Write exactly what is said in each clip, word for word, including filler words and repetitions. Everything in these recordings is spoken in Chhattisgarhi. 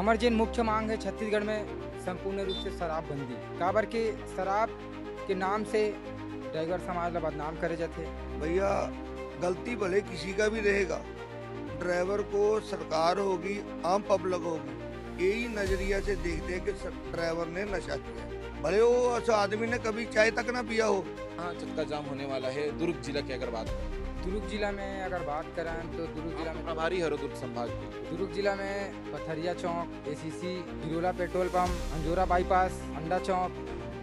हमर जेन मुख्य मांग है छत्तीसगढ़ में संपूर्ण रूप से शराबबंदी, काबर के शराब के नाम से ड्राइवर समाज ला बदनाम करे जाथे। भैया, गलती भले किसी का भी रहेगा, ड्राइवर को सरकार होगी, आम पब्लिक होगी, यही नजरिया से देखते हैं कि सर, ड्राइवर ने नशा किया है। भले वो उस आदमी ने कभी चाय तक ना पिया हो। हाँ, चक्का जाम होने वाला है दुर्ग जिला की अगर बात करें। दुर्ग जिला में अगर बात करें तो दुर्ग जिला आप में प्रभारी हरो दुर्ग संभाग के। दुर्ग जिला में पथरिया चौक, ACC, Birola petrol pump, Anjora bypass, Anda चौक,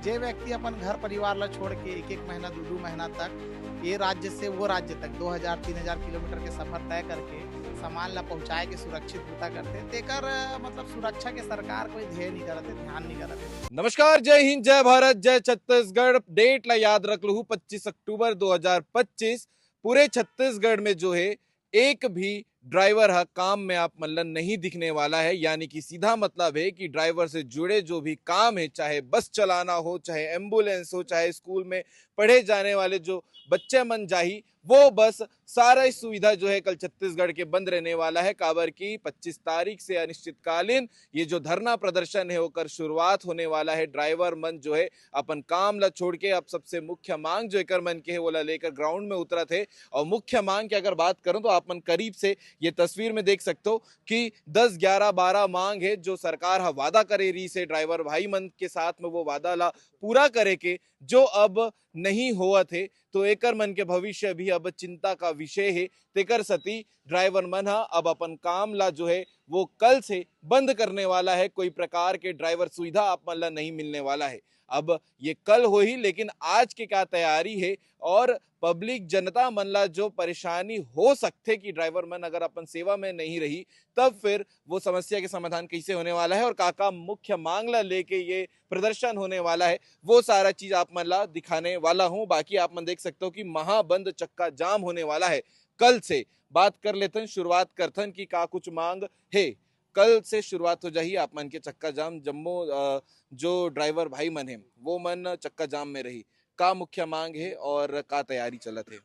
जे व्यक्ति अपन घर परिवार ला छोड़ के एक एक महीना, दू दू महीना तक ये राज्य से वो राज्य तक दो हज़ार तीन हज़ार किलोमीटर के सफर तय करके सामान ला पहुंचाए के सुरक्षित बुता करथे, तेकर अ, मतलब सुरक्षा के सरकार कोई ध्येय नहीं करत है, ध्यान नहीं करत है। नमस्कार, जय हिंद, जय भारत, जय छत्तीसगढ़। डेट ला याद रख लहू, पच्चीस अक्टूबर दो हज़ार पच्चीस। पूरे छत्तीसगढ़ में जो है एक भी ड्राइवर ह काम में आप मन ल नहीं दिखने वाला है, यानी कि सीधा मतलब है कि ड्राइवर से जुड़े जो भी काम है, चाहे बस चलाना हो, चाहे एम्बुलेंस हो, चाहे स्कूल में पढ़े जाने वाले जो बच्चे मन जाही, वो बस सारा ही सुविधा जो है कल छत्तीसगढ़ के बंद रहने वाला है। काबर की पच्चीस तारीख से अनिश्चितकालीन ये जो धरना प्रदर्शन है ओकर शुरुआत होने वाला है। ड्राइवर मन जो है अपन काम ला छोड़ के अब सबसे मुख्य मांग जो एकर मन के है ओला लेकर ग्राउंड में उतरत है। और मुख्य मांग की अगर बात करूं तो आप मन करीब से ये तस्वीर में देख सकते हो कि दस, ग्यारह, बारह मांग है जो सरकार ह वादा करे रही से ड्राइवर भाई मन के साथ में, वो वादा ला पूरा करे के जो अब नहीं होवत है, तो एकर मन के भविष्य भी अब चिंता का विषय है। तेकर सती ड्राइवर मन ह अब अपन काम ला जो है वो कल से बंद करने वाला है। कोई प्रकार के ड्राइवर सुविधा आप मन ला नहीं मिलने वाला है। अब ये कल होही, लेकिन आज के का तैयारी है और पब्लिक जनता मन ला जो परेशानी हो सकथे कि ड्राइवर मन अगर अपन सेवा में नहीं रही, तब फिर वो समस्या के समाधान कैसे होने वाला है और का का मुख्य मांग ला लेके ये प्रदर्शन होने वाला है, वो सारा चीज आप मन ला दिखाने वाला हूँ। बाकी आप मन देख सकते हो कि महाबंद चक्का जाम होने वाला है कल से। बात कर लेथन, शुरुआत करथन कि का कुछ मांग है। कल से शुरुआत हो जाही आप मन के चक्का जाम। जम्मो अ, जो ड्राइवर भाई मन है वो मन चक्का जाम में रही। का मुख्य मांग है और का तैयारी चलत है?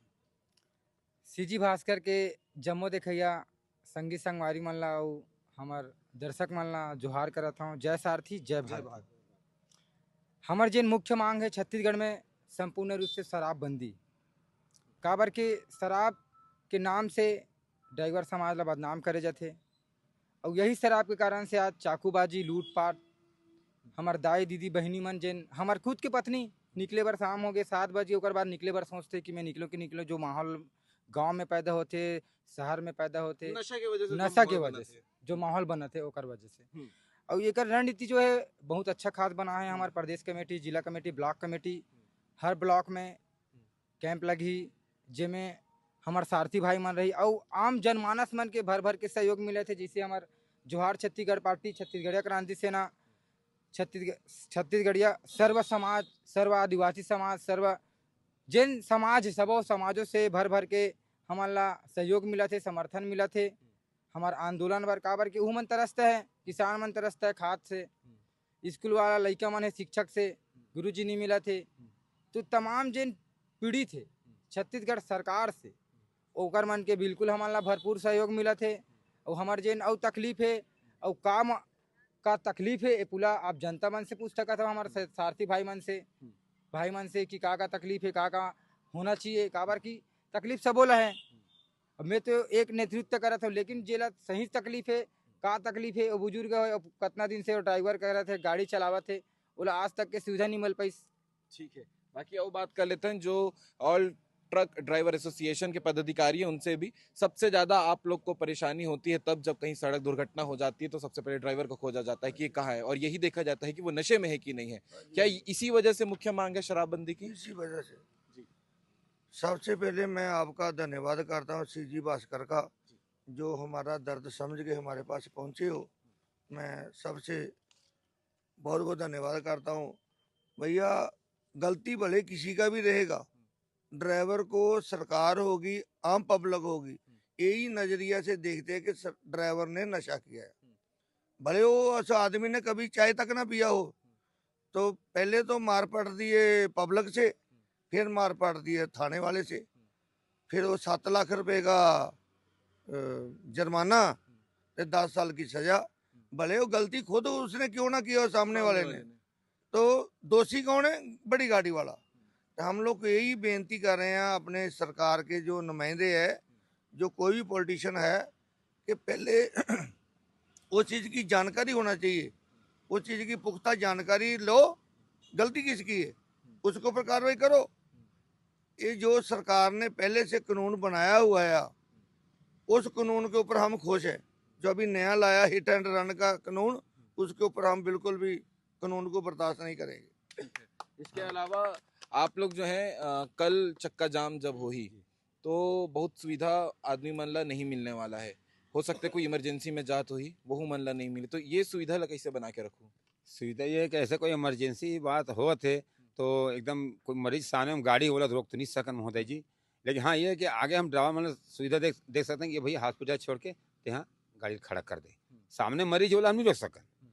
सीजी भास्कर के जम्मो देखैया संगी संगवारी मन ला अउ हमर दर्शक मन ला जोहार करत हौं। जय सारथी, जय भारत। हमर जेन मुख्य मांग है छत्तीसगढ़ में संपूर्ण रूप से शराबबंदी, काबर के शराब के नाम से ड्राइवर समाज ला बदनाम करे जाथे। अउ यही शराब के कारण से आज चाकूबाजी, लूटपाट, हमर दाई दीदी बहिनी मन जेन, हमर खुद के पत्नी निकले बर शाम हो गए सात बजे, ओकर बाद निकले बर सोचथे कि मैं निकलो कि निकलो, जो माहौल गांव में पैदा होथे, शहर में पैदा होथे, नशा के वजह से नशा के वजह से जो माहौल बनत है ओकर वजह से। हम्म। और एकर रणनीति जो है बहुत अच्छा खास बना है। हमारे प्रदेश कमेटी, जिला कमेटी, ब्लॉक कमेटी, हर ब्लॉक में कैंप लगही, जेमे हमार सारथी भाई मन रही, और आम जनमानस मन के भर भर के सहयोग मिले थे। जैसे हमार जोहार छत्तीसगढ़ पार्टी, छत्तीसगढ़िया क्रांति सेना, छत्तीसगढ़ छत्तीसगढ़िया सर्व समाज, सर्व आदिवासी समाज, सर्व जेन समाज है, सबो समाजों से भर भर के हमन ला सहयोग मिला थे, समर्थन मिला थे हमार आंदोलन बर। काबर के उमन तरसते हैं, किसान मन तरसते हैं खाद से, स्कूल वाला लइका मन है, शिक्षक से गुरुजी नहीं मिला थे, तो तमाम जेन पीड़ित है छत्तीसगढ़ सरकार से, ओकर मन के बिल्कुल हमन ला भरपूर सहयोग मिला थे। और हमार जेन अउ तकलीफ है, अउ काम का तकलीफ है, ये पूरा आप जनता मन से पूछ सकत हो, हमारे सा- सारथी भाई मन से, भाई मन से कि का का तकलीफ है, का का होना चाहिए। काबर की तकलीफ सबो ला है। अब मैं तो एक नेतृत्व करत हूँ, लेकिन जेला सही तकलीफ है, का तकलीफ है, वो बुजुर्ग है, अब कितना दिन से वो ड्राइवर करत है, गाड़ी चलावत है, ओला आज तक के सुविधा नहीं मिल पाई। ठीक है, बाकी और बात कर लेते हैं जो ऑल ट्रक ड्राइवर एसोसिएशन के पदाधिकारी हैं, उनसे भी। सबसे ज्यादा आप लोग को परेशानी होती है तब जब कहीं सड़क दुर्घटना हो जाती है तो सबसे पहले ड्राइवर को खोजा जाता है कि ये कहाँ है, और यही देखा जाता है कि वो नशे में है कि नहीं है। क्या इसी वजह से मुख्य मांग है शराबबंदी की? इसी वजह से सबसे पहले मैं आपका धन्यवाद करता हूँ सीजी भास्कर का, जो हमारा दर्द समझ के हमारे पास पहुँचे हो। मैं सबसे बहुत बहुत धन्यवाद करता हूँ। भैया, गलती भले किसी का भी रहेगा, ड्राइवर को सरकार होगी, आम पब्लिक होगी, यही नजरिया से देखते हैं कि सर, ड्राइवर ने नशा किया है। भले वो उस आदमी ने कभी चाय तक ना पिया हो, तो पहले तो मार पड़ती है पब्लिक से, फिर मार पड़ती है थाने वाले से, फिर वो सात लाख रुपए का अ, जुर्माना, ते दस साल की सजा, भले वो गलती खुद उसने क्यों ना की हो सामने वाले ने, तो दोषी कौन है? बड़ी गाड़ी वाला। तो हम लोग को यही बेनती कर रहे हैं अपने सरकार के जो नुमाइंदे हैं, जो कोई भी पॉलिटिशियन है, कि पहले उस चीज़ की जानकारी होना चाहिए, उस चीज़ की पुख्ता जानकारी लो, गलती किसकी है, उसके ऊपर कार्रवाई करो। ये जो सरकार ने पहले से कानून बनाया हुआ है, उस कानून के ऊपर हम खुश हैं। जो अभी नया लाया हिट एंड रन का कानून, उसके ऊपर हम बिल्कुल भी कानून को बर्दाश्त नहीं करेंगे। इसके अलावा आप लोग जो है अ, कल चक्का जाम जब होही तो बहुत सुविधा आदमी मन ला नहीं मिलने वाला है। हो सकता है कोई इमरजेंसी में जात होही, वहू मन ला नहीं मिले, तो ये सुविधा ला कैसे बना के रखू? सुविधा ये है कि ऐसे कोई इमरजेंसी बात होत है तो एकदम कोई मरीज सामने में गाड़ी वाला तो रोक तो नहीं सकन महोदय जी। लेकिन हाँ ये है कि आगे हम ड्राइवर मतलब सुविधा देख देख सकते हैं कि भाई हॉस्पिटल छोड़ के तो यहाँ गाड़ी खड़ा कर दे। सामने मरीज वाला हम नहीं रोक सकन।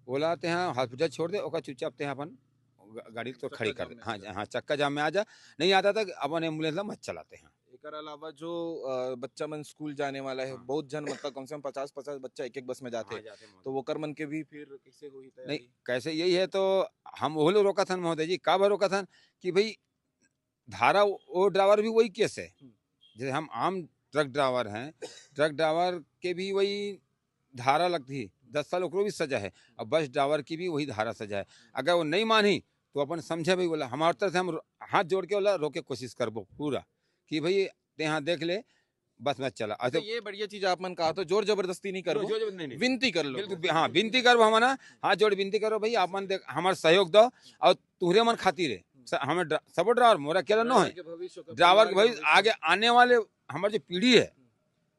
बोला ते यहाँ हॉस्पिटल छोड़ दे, ओकर चुपचाप ते यहाँ अपन ग- गाड़ी तो खड़ी कर दे। हाँ हाँ, चक्का जाम में आ जा। नहीं आता तो अपन एम्बुलेंस ला मत चलाते हैं। एकर अलावा जो अ, बच्चा मन स्कूल जाने वाला है, हाँ। बहुत जन मतलब कम से कम पचास पचास बच्चा एक एक बस में जाते हाँ, हैं, जाते हैं। तो ओकर मन के भी फिर कैसे होही नहीं, तैयारी? कैसे यही है तो हम वही लोग रोका था महोदय जी, का बार रोका था कि भाई धारा वो ड्राइवर भी वही केस है। हम्म। जैसे हम आम ट्रक ड्राइवर हैं, ट्रक ड्राइवर के भी वही धारा लगती है, दस साल ओकरो भी सजा है, और बस ड्राइवर की भी वही धारा सजा है। अगर वो नहीं मानी तो अपन समझे भाई, बोला हमारे तरफ से हम रो- हाथ जोड़ के बोला रोके कोशिश करबो पूरा कि भाई ते यहाँ देख ले, बस मत चला। तो अच्छा, ये बढ़िया चीज आप मन कहा तो जोर जबरदस्ती नहीं करबो, जोर जबरदस्ती नहीं, नहीं। विनती कर लो। बिल्कुल, हाँ, विनती करबो हम ना, हाथ जोड़ विनती करो भाई, आप मन देख हमारा सहयोग दो और तुहरे मन खातिर है। स- हमें ड्रा- सबो ड्राइवर मोरा अकेला नो है, के भविष्य का, ड्राइवर के परिवार भाई आगे आने वाले हमारे जो पीढ़ी है,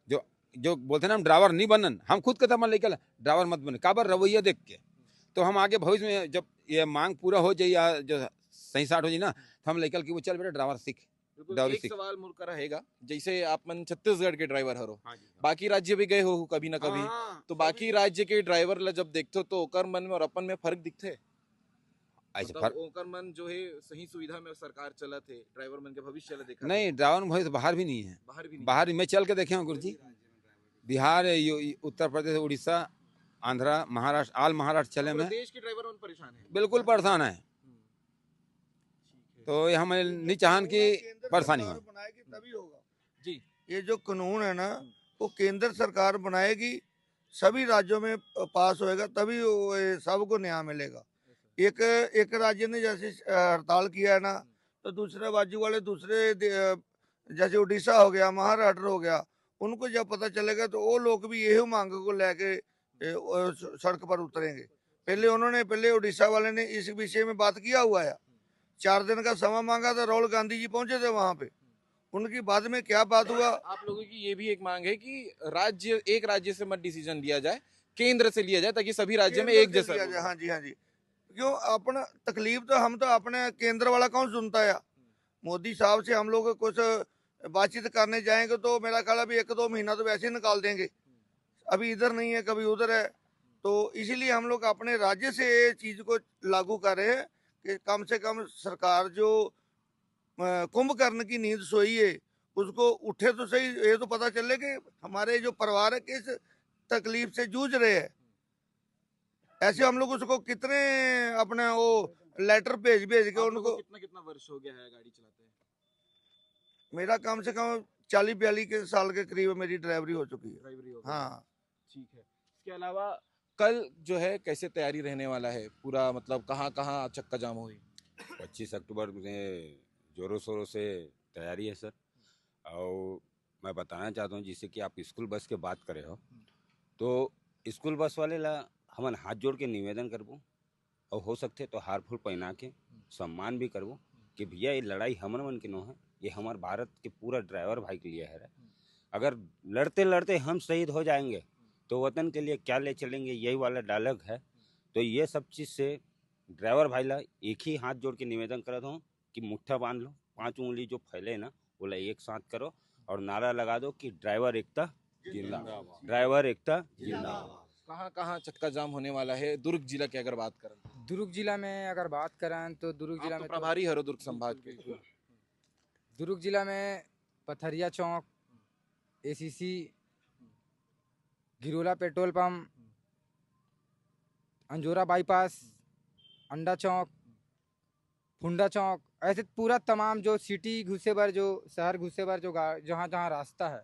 जो जो बोलते ना हम ड्राइवर नहीं बनन, हम खुद कहते हमारे लड़का ला ड्राइवर मत बने, काबर रवैया देख के। तो हम आगे भविष्य में जब ये मांग पूरा हो जाए या जो सही साठ हो जाए ना, तो हम लड़का के वो चल बेटा ड्राइवर सीख। बिल्कुल, डर एक सीख। सवाल मोर करा रहेगा, जैसे आप मन छत्तीसगढ़ के ड्राइवर हरो, बाकी राज्य भी गए हो कभी ना कभी, तो बाकी राज्य के ड्राइवर ला जब देखते हो तो ओकर मन में और अपन में फर्क दिखते है? ऐसे मतलब फर्क ओकर मन जो है सही सुविधा में सरकार चलत है, ड्राइवर मन के भविष्य ला देखा नहीं, ड्राइवर में भाई तो बाहर भी नहीं है। बाहर भी नहीं। बाहर मैं चल के देखे हूँ गुरु जी, बिहार है, यू- उत्तर प्रदेश, उड़ीसा, आंध्रा, महाराष्ट्र, आल महाराष्ट्र चले पूरे में देश के ड्राइवर मन परेशान है। बिल्कुल परेशान है। हम्म। ठीक है। तो ये हम नहीं चाहन कि केंद्र परेशानी सरकार हो। बनाएगी तभी होगा। जी। ये जो कानून है ना, वो केंद्र सरकार बनाएगी, सभी राज्यों में पास होएगा, तभी वो, ये सबको न्याय मिलेगा। एक एक राज्य ने जैसे अ, हड़ताल किया है ना, तो दूसरे बाजू वाले दूसरे दे- अ, जैसे उड़ीसा हो गया, महाराष्ट्र हो गया, उनको जब पता चलेगा तो वो लोग भी यही मांग को लेके ए, वो स- सड़क पर उतरेंगे। पहले उन्होंने, पहले उड़ीसा वाले ने इस विषय में बात किया हुआ है, चार दिन का समय मांगा था, राहुल गांधी जी पहुंचे थे वहां पे। उनकी बाद में क्या बात हुआ? आप लोगों की ये भी एक मांग है कि राज्य, एक राज्य से मत डिसीजन लिया जाए, केंद्र से लिया जाए, ताकि सभी राज्य में केंद्र एक से जैसा लिया रूल जाए। हो। हाँ जी, हाँ जी। क्यों अपना तकलीफ तो हम तो अपने केंद्र वाला कौन सुनता है? मोदी साहब से हम लोग कुछ बातचीत करने जाएंगे तो मेरा ख्याल अभी एक दो महीना तो वैसे ही निकाल देंगे। अभी इधर नहीं है, कभी उधर है। तो इसीलिए हम लोग अपने राज्य से ये चीज़ को लागू कर रहे हैं कि कम से कम सरकार जो अ, कुंभकर्ण की नींद सोई है, उसको उठे तो सही, ये तो पता चले कि हमारे जो परिवार है किस तकलीफ से जूझ रहे हैं। ऐसे हम लोग उसको कितने अपने वो लेटर भेज भेज के आप लोगों को उनको कितना कितना वर्ष हो गया है गाड़ी चलाते हैं? मेरा कम से कम चालीस बयालीस के साल के करीब मेरी ड्राइवरी हो चुकी है। ड्राइवरी हो गया। हाँ। ठीक है। इसके अलावा कल जो है कैसे तैयारी रहने वाला है पूरा, मतलब कहाँ कहाँ चक्का जाम होई? पच्चीस अक्टूबर में जोरों शोरों से तैयारी है सर। और मैं बताना चाहता हूँ, जैसे कि आप स्कूल बस के बात करे हो, तो स्कूल बस वाले ला हमन हाथ जोड़ के निवेदन करबो और हो सकते तो हार फूल पहना के सम्मान भी करबो कि भैया ये लड़ाई हमन मन के नो है, ये हमारे भारत के पूरा ड्राइवर भाई के लिए है। अगर लड़ते लड़ते हम शहीद हो जाएंगे तो वतन के लिए क्या ले चलेंगे, यही वाला डायलॉग है। तो ये सब चीज़ से ड्राइवर भाई ला एक ही हाथ जोड़ के निवेदन करत हूँ कि मुट्ठा बांध लो, पांच उंगली जो फैले ना, वो ला एक साथ करो और नारा लगा दो कि ड्राइवर एकता जिंदाबाद, ड्राइवर एकता जिंदाबाद। कहाँ कहाँ चक्का जाम होने वाला है दुर्ग जिला की अगर बात करें तो? दुर्ग जिला में अगर बात करें तो दुर्ग जिला आप तो में तो प्रभारी हरो दुर्ग संभाग के। दुर्ग जिला में पथरिया चौक, ACC, Girola petrol pump, Anjora bypass, Anda चौक, फुंडा चौक, ऐसे पूरा तमाम जो सिटी घुसे बर, जो शहर घुसे बर, जो गा-, जहाँ जहाँ रास्ता है,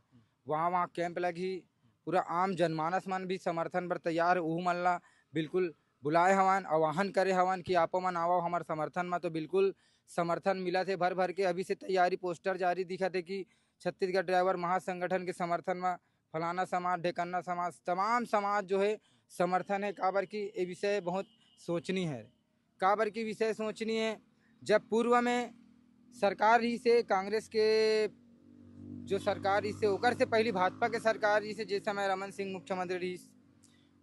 वहाँ वहाँ कैंप लगही। पूरा आम जनमानस मन भी समर्थन बर तैयार है। उहू मन ला बिल्कुल बुलाए हवन, आह्वान करे हवन कि आपो मन आवव हमर समर्थन में। तो बिल्कुल समर्थन मिलत हे भर भर के। अभी से तैयारी, पोस्टर जारी दिखत हे कि छत्तीसगढ़ ड्राइवर महासंगठन के समर्थन में फलाना समाज, ढेकन्ना समाज, तमाम समाज जो है समर्थन है। काबर कि ये विषय बहुत सोचनीय है। काबर की विषय सोचनीय है, जब पूर्व में सरकार रहिस हे कांग्रेस के, जो सरकार रहिस हे, ओकर से पहली भाजपा के सरकार रहिस हे, जे समय रमन सिंह मुख्यमंत्री रहिस,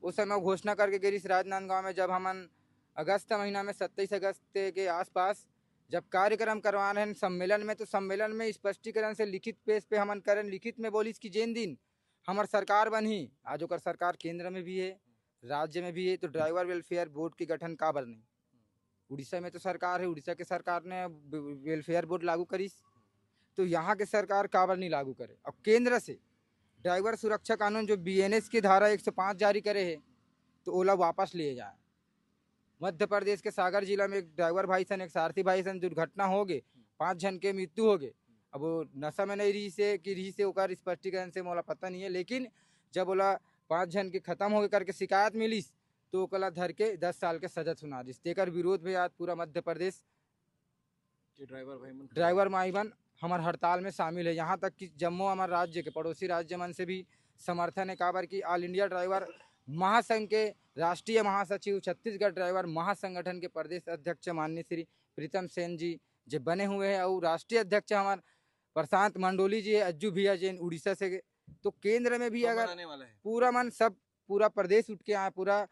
उस समय वो घोषणा करके गे रहिस राजनांदगांव में, जब हमन अगस्त महीना में, सत्ताईस अगस्त के आसपास जब कार्यक्रम करवा रहे हैं सम्मेलन में, तो सम्मेलन में स्पष्टीकरण से लिखित पेज पे हमन करेन, लिखित में बोलिस कि जेन दिन हमर सरकार बनही, आज ओकर सरकार केंद्र में भी है, राज्य में भी है, तो ड्राइवर वेलफेयर बोर्ड के गठन काबर नहीं? उड़ीसा में तो सरकार है, उड़ीसा के सरकार ने वे-, वेलफेयर बोर्ड लागू करिस, तो यहाँ के सरकार काबर नहीं लागू करे? और केंद्र से ड्राइवर सुरक्षा कानून, जो बीएनएस की धारा एक सौ पाँच जारी करे है, तो ओला वापस लिए जाए। मध्य प्रदेश के सागर जिला में एक ड्राइवर भाई सन, एक सारथी भाई सन दुर्घटना हो गए, पाँच झन के मृत्यु हो गए। अब वो नशा में नहीं रहिस हे कि रहिस हे, ओकर स्पष्टीकरण से मोला पता नहीं है, लेकिन जब ओला पाँच झन के खत्म हो गए करके शिकायत मिलिस, तो ओकला धर के दस साल के सजा सुना दिस। तेकर विरोध में आज पूरा मध्य प्रदेश के ड्राइवर भाई मन ड्राइवर भाई मन हमर हड़ताल में शामिल है। यहाँ तक कि जम्मो हमर राज्य के, पड़ोसी राज्य मन से भी समर्थन है, काबर कि ऑल इंडिया ड्राइवर महासंघ के राष्ट्रीय महासचिव, छत्तीसगढ़ ड्राइवर महासंगठन के प्रदेश अध्यक्ष माननीय श्री प्रीतम सेन जी जे बने हुए हैं, और राष्ट्रीय अध्यक्ष हमार प्रशांत मंडोली जी है, अज्जू भैया जैन उड़ीसा से। तो केंद्र में भी अगर आने वाला है। पूरा मन सब, पूरा प्रदेश उठ के आए, पूरा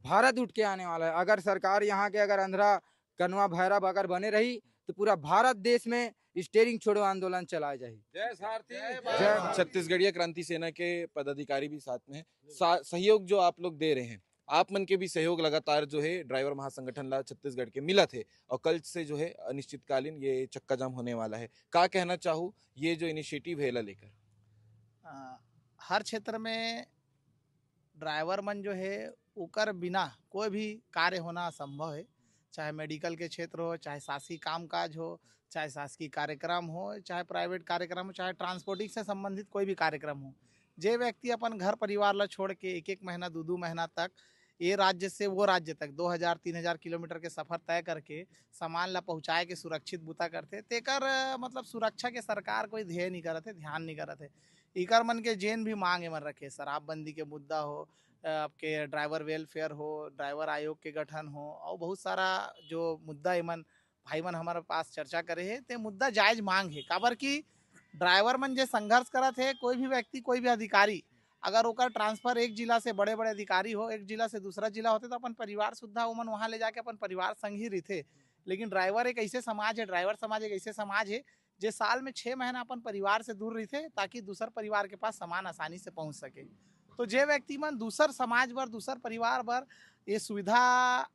भारत उठ के आने वाला है। अगर सरकार यहाँ के, अगर अंधरा कनवा भैरव अगर बने रही, तो पूरा भारत देश में स्टेयरिंग छोड़ो आंदोलन चलाया जाए। जय सारथी। जय। छत्तीसगढ़िया क्रांति सेना के पदाधिकारी भी साथ में हैं। सा-, सहयोग जो आप लोग दे रहे हैं, आप मन के भी सहयोग लगातार जो है ड्राइवर महासंगठन ला छत्तीसगढ़ के मिलत है, और कल से जो है अनिश्चितकालीन ये चक्का जाम होने वाला है। का कहना चाहू ये जो इनिशिएटिव है एला लेकर? अ, हर क्षेत्र में ड्राइवर मन जो है, ओकर बिना कोई भी कार्य होना असंभव है। चाहे मेडिकल के क्षेत्र हो, चाहे शासकीय कामकाज हो, चाहे शासकीय कार्यक्रम हो, चाहे प्राइवेट कार्यक्रम हो, चाहे ट्रांसपोर्टिंग से संबंधित कोई भी कार्यक्रम हो, जे व्यक्ति अपन घर परिवार ला छोड़ के एक एक महीना, दू दू महीना तक ये राज्य से वो राज्य तक दो हज़ार, तीन हज़ार किलोमीटर के सफर तय करके सामान ला पहुंचाए के सुरक्षित बुता करथे, तेकर, अ, मतलब, सुरक्षा के सरकार कोई ध्येय नहीं करत है, ध्यान नहीं करत है। इकर मन के जेन भी मांग एमन रखे, शराबबंदी के मुद्दा हो, अ, आपके ड्राइवर वेलफेयर हो, ड्राइवर आयोग के गठन हो, और बहुत सारा जो मुद्दा एमन भाई मन हमारे पास चर्चा करे हे, ते मुद्दा जायज मांग हे। काबर कि ड्राइवर मन जे संघर्ष करत हे, कोई भी व्यक्ति, कोई भी अधिकारी, अगर ओकर ट्रांसफर एक जिला से, बड़े-बड़े अधिकारी हो, एक जिला से दूसरा जिला होथे, तो अपन परिवार सुद्धा ओमन वहाँ ले जाके अपन परिवार संग ही रहिथे। लेकिन ड्राइवर एक ऐसे समाज हे, ड्राइवर समाज एक ऐसे समाज हे, जे साल में छः महीना अपन परिवार से दूर रहिथे, ताकि दूसर परिवार के पास सामान आसानी से पहुँच सके। तो जे व्यक्ति मन दूसर समाज बर, दूसर परिवार बर ये सुविधा,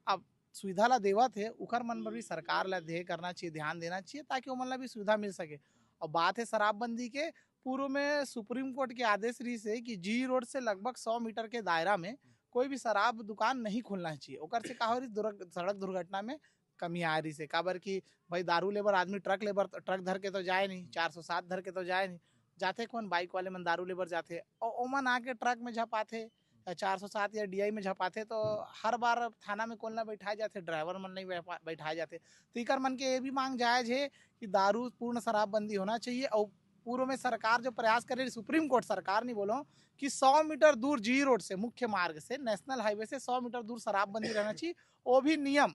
अब सुविधा ला देवत हे, उखर मन बर भी सरकार ला ध्येय करना चाहिए, ध्यान देना चाहिए, ताकि ओमन ला भी सुविधा मिल सके। और बात है शराबबंदी के, पूर्व में सुप्रीम कोर्ट के आदेश रहिस हे कि जी रोड से लगभग सौ मीटर के दायरा में कोई भी शराब दुकान नहीं खोलना चाहिए। ओकर से का हो रहिस, दुर्घ-, सड़क दुर्घटना में कमी आ रहिस हे। काबर कि भाई, दारू ले बर आदमी ट्रक ले बर, ट्रक धर के तो जाए नहीं, चार सौ सात धर के तो जाए नहीं, जाथे कौन? बाइक वाले मन दारू ले बर जाथे, और ओमन आके ट्रक में झपाथे, या चार सौ सात या डीआई में झपाथे, तो हर बार थाना में कौन ला बैठाए जाथे? ड्राइवर मन नहीं बैठा-, बैठाए जाथे। तो इकर मन के ये भी मांग जायज हे कि दारू पूर्ण शराबबंदी होना चाहिए। और पूर्व में सरकार जो प्रयास करे, सुप्रीम कोर्ट सरकार नहीं बोलो, कि सौ मीटर दूर जी रोड से, मुख्य मार्ग से, नेशनल हाईवे से सौ मीटर दूर शराबबंदी रहना चाहिए, वो भी नियम।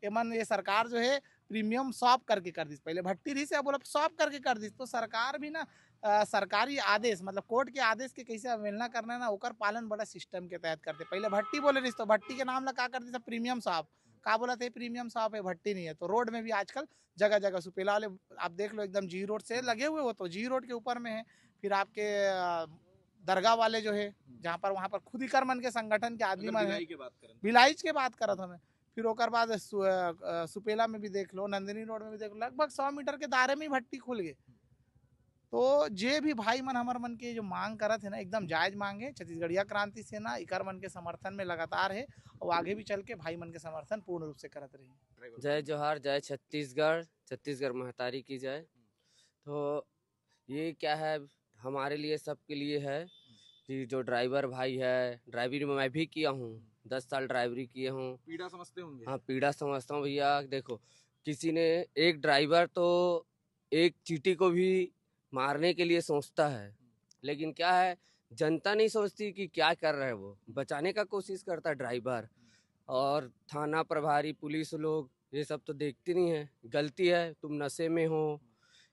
एमन, ये सरकार जो है प्रीमियम शॉप करके कर दिस, पहले भट्टी रहिस, अब बोला शॉप करके कर दिस। तो सरकार भी ना, अ, सरकारी आदेश, मतलब कोर्ट के आदेश के कैसे अवहेलना करना है ना, ओकर पालन बड़ा सिस्टम के तहत करथे। पहले भट्टी बोले रहिस तो भट्टी के नाम ला का कर दिस, प्रीमियम शॉप। का बोलथे, प्रीमियम शॉप है, भट्टी नहीं है। तो रोड में भी आजकल जगह जगह सुपेला वाले आप देख लो, एकदम जी रोड से लगे हुए हो, तो जी रोड के ऊपर में है। फिर आपके, अ, दरगाह वाले जो है, जहाँ पर, वहाँ पर खुद ही कर मन के संगठन के आदमी अगर मन है, भिलाई के बात करें। भिलाईच के बात करत हमें। फिर ओकर बाद सु-, अ, अ, सुपेला में भी देख लो, नंदिनी रोड में भी देख लो, लगभग सौ मीटर के दायरे में ही भट्टी खुल गए। तो जे भी भाई मन हमर मन के जो मांग करत हे ना, एकदम जायज मांग हे। छत्तीसगढ़िया क्रांति सेना इकर मन के समर्थन में लगातार हे और आगे भी चल के भाई मन के समर्थन पूर्ण रूप से करत रही। जय जोहार, जय छत्तीसगढ़, छत्तीसगढ़ महतारी की जय। तो ये क्या है, हमारे लिए, सबके लिए है कि जो ड्राइवर भाई है, ड्राइवरी में मैं भी किया हूँ, दस साल ड्राइवरी किए हूँ। पीड़ा समझते होंगे। हाँ, पीड़ा समझता हूँ भैया। देखो, किसी ने, एक ड्राइवर तो एक चींटी को भी मारने के लिए सोचता है, लेकिन क्या है, जनता नहीं सोचती कि क्या कर रहा है वो, बचाने का कोशिश करता है ड्राइवर। और थाना प्रभारी, पुलिस लोग ये सब तो देखती नहीं है। गलती है, तुम नशे में हो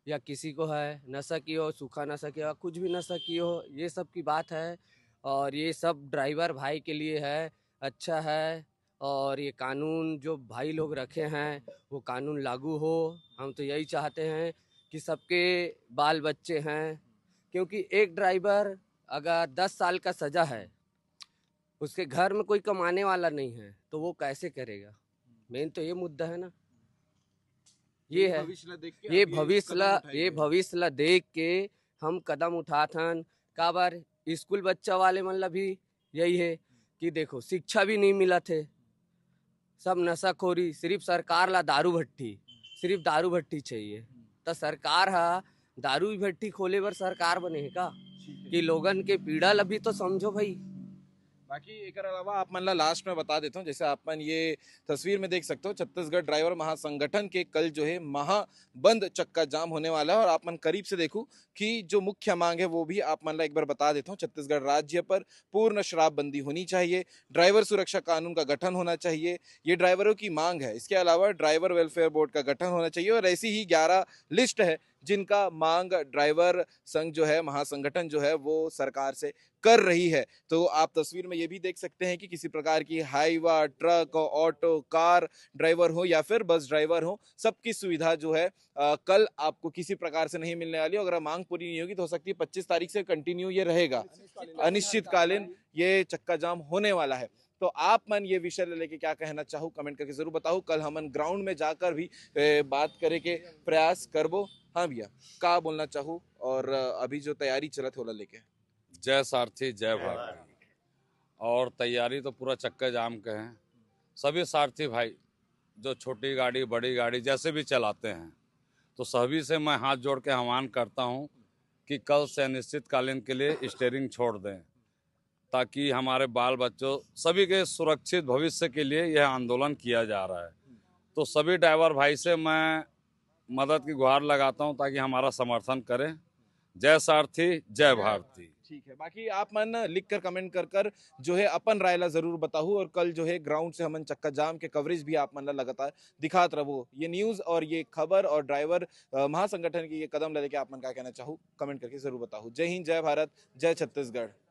या किसी को है, नशा किए हो, सूखा नशा किया हो, कुछ भी नशा किए हो, ये सब की बात है। और ये सब ड्राइवर भाई के लिए है, अच्छा है। और ये कानून जो भाई लोग रखे हैं, वो कानून लागू हो। हम तो यही चाहते हैं कि सबके बाल बच्चे हैं, क्योंकि एक ड्राइवर अगर दस साल का सजा है, उसके घर में कोई कमाने वाला नहीं है, तो वो कैसे करेगा? मेन तो ये मुद्दा है ना, ये है। भविष्य ला देख के ये अब भविष्य कदम ला, उठाए ये गए। भविष्य ला देख के हम कदम उठाथन। काबर, स्कूल बच्चा वाले मन ला भी यही है कि देखो, शिक्षा भी नहीं मिलत हे, सब नशाखोरी, सिर्फ सरकार ला दारू भट्टी, सिर्फ दारू भट्टी चाहिए। त सरकार हा दारू भट्टी खोले बर सरकार बने हे का? ठीक है। कि लोगन के पीड़ा ला भी तो समझो भाई। बाकी एकर अलावा आप मन ला लास्ट में बता देता हूँ, जैसे आप मन ये तस्वीर में देख सकते हो, छत्तीसगढ़ ड्राइवर महासंगठन के कल जो है महाबंद चक्का जाम होने वाला है। और आप मन करीब से देखो कि जो मुख्य मांग है वो भी आप मन ला एक बार बता देता हूँ। छत्तीसगढ़ राज्य पर पूर्ण शराबबंदी होनी चाहिए, ड्राइवर सुरक्षा कानून का गठन होना चाहिए, ये ड्राइवरों की मांग है। इसके अलावा ड्राइवर वेलफेयर बोर्ड का गठन होना चाहिए और ऐसी ही ग्यारह लिस्ट है जिनका मांग ड्राइवर संघ जो है, महासंगठन जो है, वो सरकार से कर रही है। तो आप तस्वीर में ये भी देख सकते हैं कि किसी प्रकार की Hyva, truck, auto, car driver हो या फिर बस ड्राइवर हो, सबकी सुविधा जो है अ, कल आपको किसी प्रकार से नहीं मिलने वाली। अगर मांग पूरी नहीं होगी तो हो सकती है पच्चीस तारीख से कंटिन्यू ये रहेगा, अनिश्चितकालीन ये चक्का जाम होने वाला है। तो आप मन ये विषय ले लेके क्या कहना चाहू, कमेंट करके जरूर बताओ। कल हमन ग्राउंड में जाकर भी ए, बात करे के प्रयास करबो। हाँ भैया, का बोलना चाहू और अ, अभी जो तैयारी चलत है ओला लेके? जय सारथी, जय भारती। और तैयारी तो पूरा चक्का जाम के है। सभी सारथी भाई जो छोटी गाड़ी, बड़ी गाड़ी जैसे भी चलाते हैं, तो सभी से मैं हाथ जोड़ के आह्वान करता हूँ कि कल से अनिश्चितकालीन के लिए स्टीयरिंग छोड़ दें, ताकि हमारे बाल बच्चों, सभी के सुरक्षित भविष्य के लिए यह आंदोलन किया जा रहा है। तो सभी ड्राइवर भाई से मैं मदद की गुहार लगाता हूं, ताकि हमारा समर्थन करें। जय सारथी, जय भारती। ठीक है, बाकी आप मन लिख कर, कमेंट कर कर जो है अपन राय ला जरूर बताहू। और कल जो है ग्राउंड से हमन चक्का जाम के कवरेज भी आप मन ला लगातार दिखात रहो। ये न्यूज और ये खबर और ड्राइवर अ, महासंगठन के ये कदम ला लेके आप मन का कहना चाहू, कमेंट करके जरूर बताहू। जय हिंद, जय भारत, जय छत्तीसगढ़।